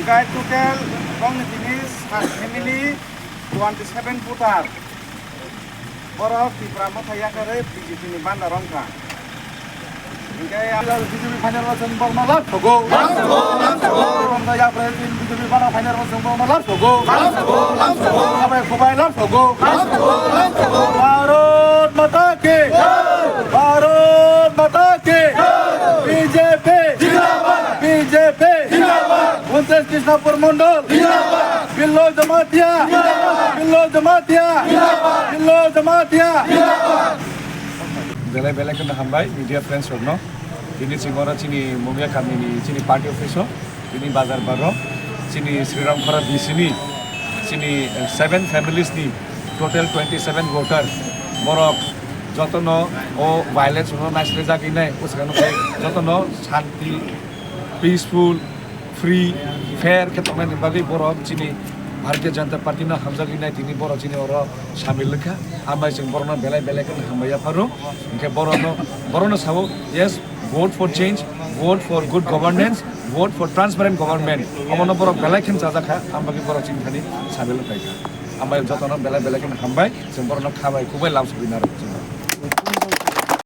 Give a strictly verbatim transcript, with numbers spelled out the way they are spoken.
Kai total bongni tini sat family, twenty seven voter. Borok Tipra Motha yakarwi B J P ni banda romkha. Hinkhe B J P final o chwng borma lab sogo. Lab sogo, lab sogo. Borok yakarwi B J P banda final o chwng borma lab sogo. Lab sogo, lab sogo. Khabai khubai lab sogo. Lab sogo, lab sogo. Bharat Mata ki! Jai! Bharat Mata ki! Jai! B J P! Jindabad! B J P! Jindabad! Princess Krishnapur Mondol! Jindabad! Billo Jamatia! Jindabad! Billo Jamatia! Jindabad! Billo Jamatia! Jindabad! Belai belai kheno hambai media friends rokno. Tini chwng oro chini Mumia kamini chini party office o, tini bazar baro, chini Sriram Khora B C ni, chini, eh, seven families ni total twenty seven voter. Borok jotono o violence no naisle jagwi nai, o swkang no jotono shanti, peaceful, free, fair khe tongnani bagwi borok chini Bharatiya Janata Party no hamjagwi nai tini borok chini oro samil wngkha. Ambai chwng borokno belai belai kheno hambai yapharo. Hinkhe borokno, borokno sao, yes, vote for change, vote for good governance, vote for transparent government. Omono borok belai kheno chajakha, am bagwi borok chini thani samil wngkha. Ambai jotono belai belai kheno hambai, chwng borokno khabai khukbai lam sogwi narwk.